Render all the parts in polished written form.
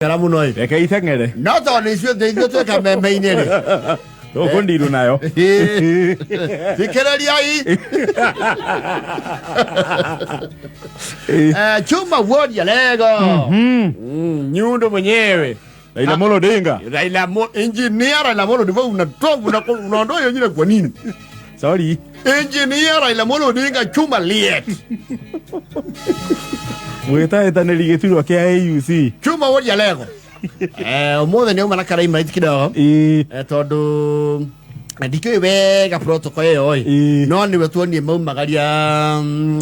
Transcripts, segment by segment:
Kara muno ĩ. Reke iteng'ere. No tondũ ithuĩ ithuĩ twĩ kameme-inĩ rĩ. Tũkũndiru nayo. Thikĩrĩriai. Eh, Chuma Wodia Lego. Nyundo mwenyewe. Raila Amolo Odinga. Raila Mo engineer Raila Amolo Odinga unatoa unaondoa hiyo jina kwa nini? Sorry. Engineer Raila Amolo Odinga Chuma Liet. Mwĩtaĩtanĩri gĩturwa kĩa AUC. Chuma Wodia Lego. Eh, ũmũthĩ nĩ auma na karaima kidogo. Ĩĩ. Eh, tondũ ndikĩũĩ wega protocol ĩyo ĩ Ĩĩ. no nĩwe tuonie maumagaria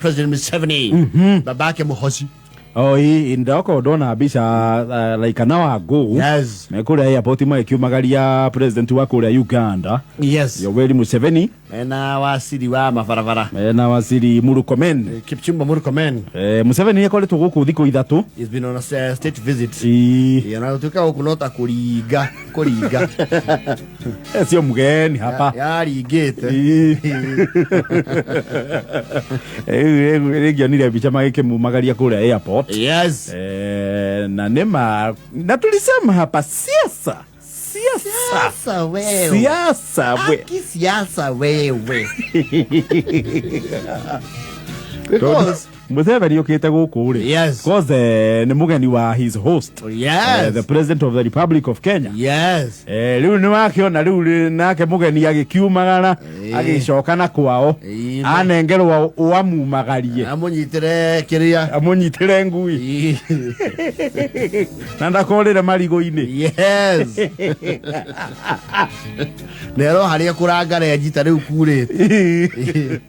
President Museveni babake Muhozi. Oh, ĩĩ ndokorwo ndona mbica like an hour ago. Yes. Me kũrĩa airport magĩkiumagaria president wa kũrĩa Uganda. Yes. Yoweri Museveni Ena wasiri wa mabarabara na waziri Murkomen. Kipchumba Murkomen. Museveni akoretwo gũkũ thikũ ithatũ. He's been on a state visit. Ĩĩ. Na gũtuĩka gũkũ no ta kũringa kũringa. Sio mgeni hapa. Yaringĩte. Rĩngĩ onire mbica magĩkĩmumagaria kũrĩa airport. Yes. Na nĩma na tulisema hapa siasa siasa Siasa wewe. Siasa we. Haki siasa wewe. Because Museveni okĩte gũkũ rĩ, Yes. cause nĩ mũgeni wa his host, Yes. the president of the Republic of Kenya. Yes. Rĩu nĩ wakĩona rĩu nake mũgeni agĩkiumagara agĩcoka na kwao, anengerwo ũamumagarie. Amũnyitĩre kĩrĩa. Amũnyitĩre ngui na ndakorĩre marigũ-inĩ. Yes. Nero harĩa kũranga renji ta rĩu kurĩte.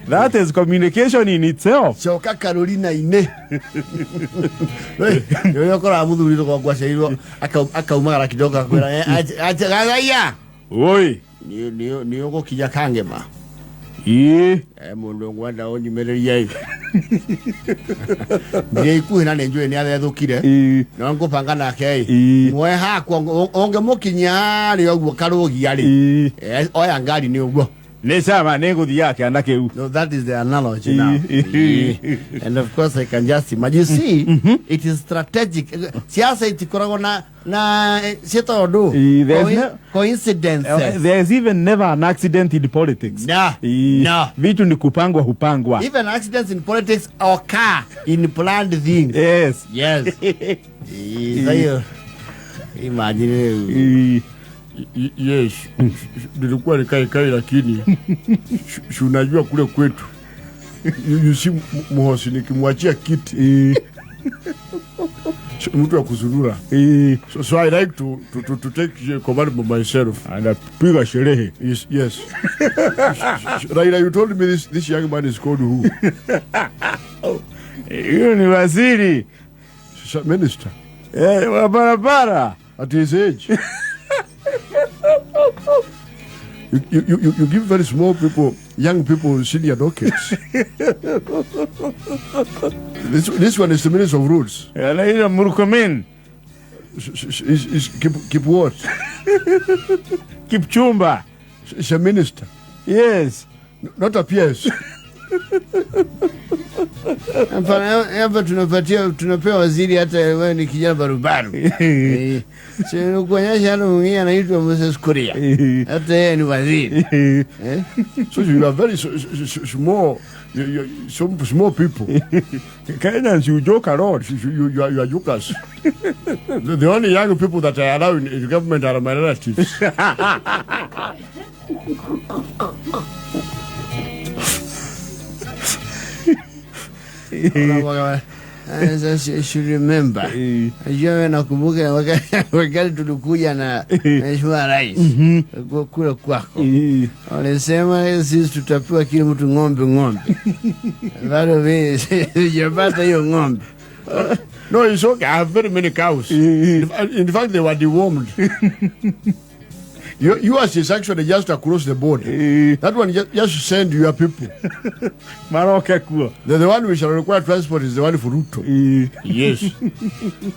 That is communication in itself. Coka Carolina-inĩ. Ũrĩa ũkoraga mũthuri rũgongo aciarirwo akaumagara kidogo akwĩra gathaiya. Oi. Nĩ ũgũkinya Kangema. Ĩĩ. Mũndũ ngwenda ũnyumĩrĩrie ĩ. Ndirĩ ikuhĩ na nĩ njũĩ nĩ athethũkire. Ĩĩ. No ngũbanga nake ĩ. Ĩĩ. Muoe hakwa ũngĩmũkinyia harĩa ũguo karũgia rĩ. Ĩĩ. Oya ngari nĩ ũguo. Nĩ cama nĩ ngũthiaga kĩanda kĩu. No, that is the analogy now. And of course I can just imagine. You see, it is strategic. Siasa itikoragwo na ciĩtagwo ndũ? There's no- Coincidences. There's even never an accident in politics. No. Ĩĩ. No. Vitu ni kupangwa hupangwa. Even accidents in politics occur in planned things. Yes. Yes. Hiyo. Imagine. Ĩĩ. Yes. Nilikuwa nikae kai lakini si unajua kule kwetu. You see Muhosi nikimwachia kiti. Ĩĩ. Mtu wa kuzurura. Ĩĩ. So I like to take command by myself. Anapiga sherehe. Yes, yes. Raila, you told me this young man is called who? Hiyo ni waziri Minister. Wa barabara. At his age. You give very small people, young people, senior dockets. This one is the Minister of Roads. Anaitwa Murkomen. Is keep what? Kipchumba. It's a minister. Yes. Not a PS. Hapa tunapewa waziri hata wewe ni kijana barubaru. Si kuonyesha hata mwingine anaitwa Moses Kuria. Hata yeye ni waziri. So you are very small, you, some small people. Kenyans, you joke a lot. You are jokers. The only young people that I allow in government are my relatives. I should remember. Najua nakumbuka wakati tulikuja na Mheshimiwa Rais kule kwako. Walisema sisi tutapewa kila mtu ng'ombe ng'ombe. Bado mimi sijapata hiyo ng'ombe. No, it's okay. I have very many cows. In fact, they were dewormed. Yours is actually just across the border. That one just send your people. Maroke kuo. The one we shall require transport is the one for Ruto. Yes.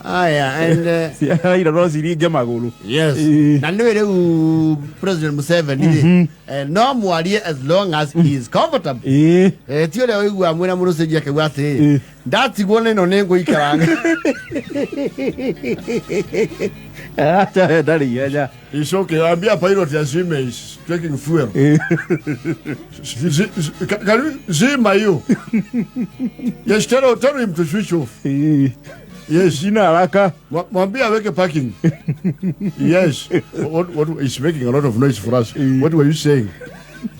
Aya, and Ciara no ciringe magũrũ. Yes. Na nĩwe rĩu President Museveni rĩ, no mwarie as long as he is comfortable. Ti ũrĩa ũiguaga mwĩna mũrũcĩnji akauga atĩrĩrĩ, Ndatigwo nä no nä ngå ikaranga. Acha ndarĩ ihenya. It's okay. Ambia pilot azime, is taking fuel. Can you zima you? Yes, tell him to switch off. Yes. Sina haraka. Mwambie aweke parking. Yes. What is making a lot of noise for us? What were you saying?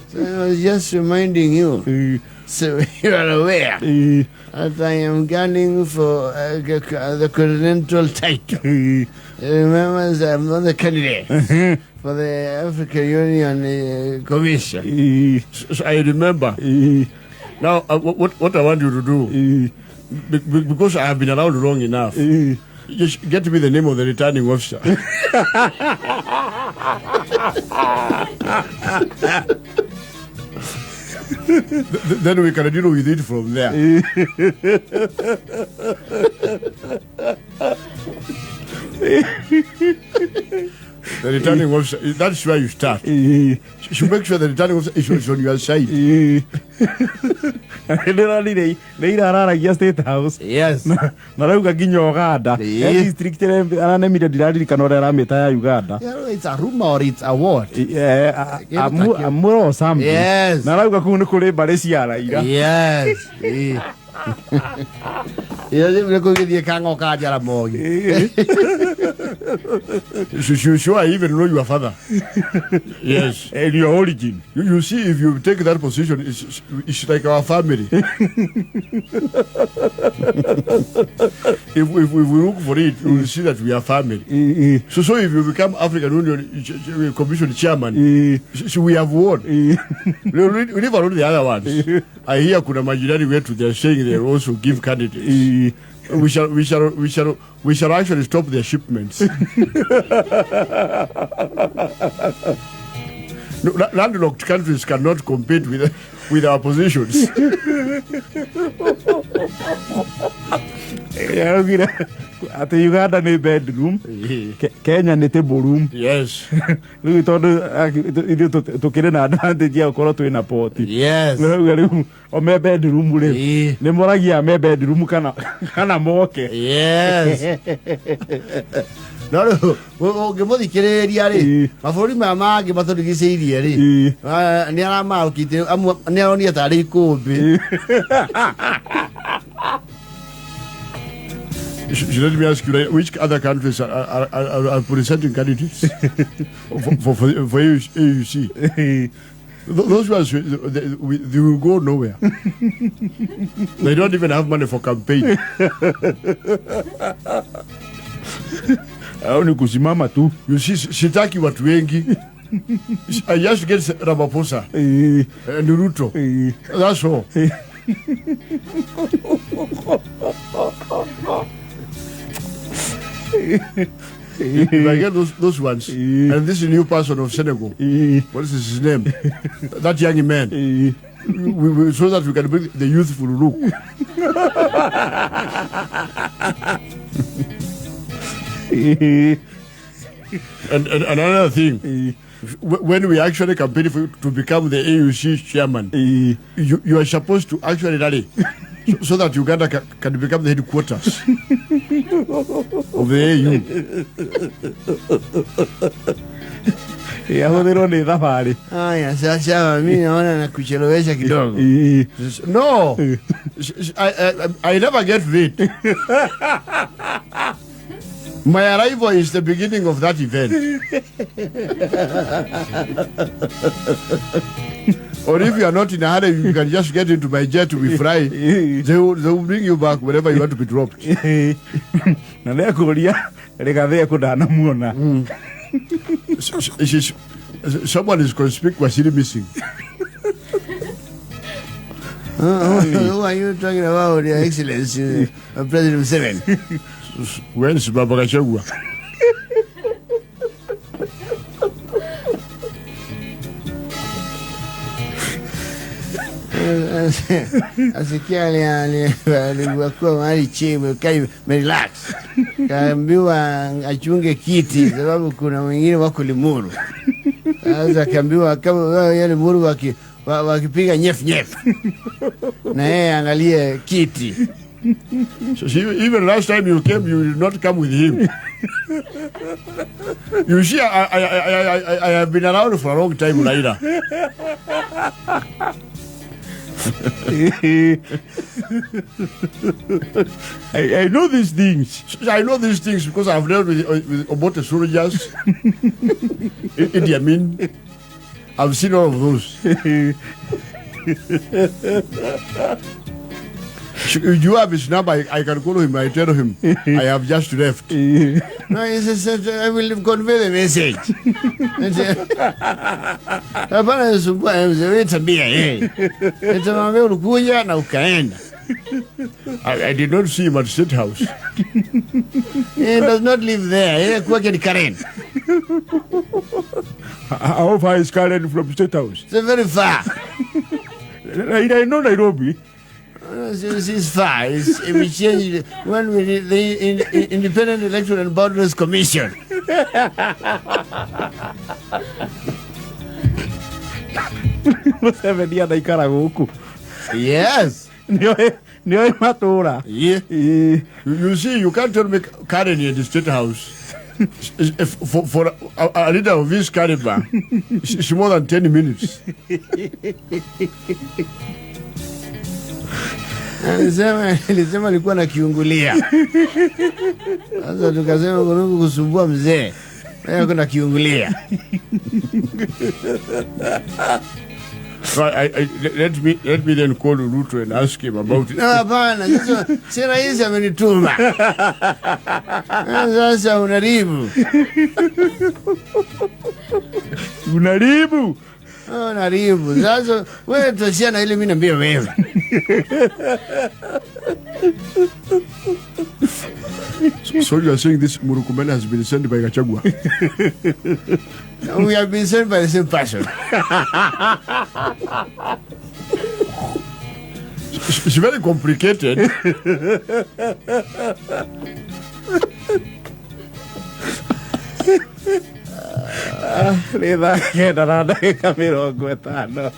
So I was just reminding you, so you are aware that I am gunning for the continental title. Remember, I'm not the candidate for the African Union Commission. So I remember. Now, what I want you to do, because I have been around long enough, just get me the name of the returning officer. Then we can deal with it from there. The returning officer, that's where you start. You should make sure the returning officer is on your side. Ndĩronire nĩ ira araragia State House. Yes. Na rauga nginya Uganda. District aranemire ndiraririkana ũrĩa aramĩta ya Uganda. Yeah, it's a rumor or it's a what? Amuro or something. Yes. Na rauga kũu nĩ kũrĩ mbarĩ cia Raila. Yes. Yes, nĩ kũgĩthiĩ kang'o ka Jaramogi. Sure, I even know your father. Yes. And your origin. You see, if you take that position, it's like our family. If we look for it, you will see that we are family. So if you become African Union Commission chairman, so we have won. We never know the other ones. I hear kuna majirani wetu, they are saying they also give candidates. We shall actually stop their shipments. No, landlocked countries cannot compete with our positions. Ati Uganda ni bedroom, Kenya ni table room. Yes. Rĩu tondũ ithuĩ tũkĩrĩ na advantage ya gũkorwo twĩna poti. Yes. Rĩu o me bedroom rĩ, nĩ moragia me bedroom kana moke. Yes. No rĩu ũngĩmũthikĩrĩria rĩ, mabũrũri maya mangĩ matũrigicĩirie rĩ, nĩ aramaũkĩte, nĩ aronire tarĩ ikũmbĩ. Let me ask you, which other countries are presenting candidates for AUC? Those ones, they will go nowhere. They don't even have money for campaign. Au ni kusimama tu. You see, sitaki watu wengi. I just get Ramaphosa and Ruto. That's all. If I get those ones, and this new person of Senegal, what is his name? That young man, we, so that we can bring the youthful look. And another thing, when we actually campaign for you to become the AUC chairman, you are supposed to actually rally so that Uganda can become the headquarters of the AU. Yahũthĩrwo nĩ thabarĩ. Haya, sasa mimi naona nakuchelewesha kidogo. No, I never get late. My arrival is the beginning of that event. Or if you are not in a hurry, you can just get into my jet, we fly. They will bring you back whenever you want to be dropped. Na nĩekũria Rigathi ekũndanamuona. Someone is conspicuously missing. Who are you talking about, Your Excellency, President Museveni? Where's Baba Gachagua? Asikia alikuwa mahali chini, kai relax. Kaambiwa achunge kiti sababu kuna wengine wako Limuru. Sasa kaambiwa kama wale Limuru wakipiga nyef nyef, na yeye angalie kiti. So see, even last time you came, you did not come with him. You see, I have been around for a long time, Raila. I know these things. So I know these things because I've dealt with Obote soldiers, Idi Amin. I've seen all of those. So if you have his number, I can call him. I tell him I have just left. No, he says, I will convey the message. Hapana sumbua mzee, wewe tabia yeye. Nitamwambia ulikuja na ukaenda. I did not see him at State House. He does not live there. Yeye kwake ni Karen. How far is Karen from State House? It's very far. I know Nairobi. It's far. We changed when we did the Independent Electoral and Boundaries Commission. Museveni anaikara guku. Yes. Nioĩ matũra. Yeah. You see, you can't tell me Karen at the State House. If for a leader of his caliber, it's more than 10 minutes. Alisema alikuwa na kiungulia. Sasa tukasema kuruku kusumbua mzee. Yeye kuna kiungulia. So let me then call Ruto and ask him about it. No, hapana. Sasa si rais amenituma. Sasa unaribu. Unaribu. Unaribu. Sasa wewe toshia na ile mimi naambia wewe. So you are saying this Murkomen has been sent by Gachagua? We have been sent by the same person. It's very complicated. Nĩ thaa 9 na ndagĩka 50.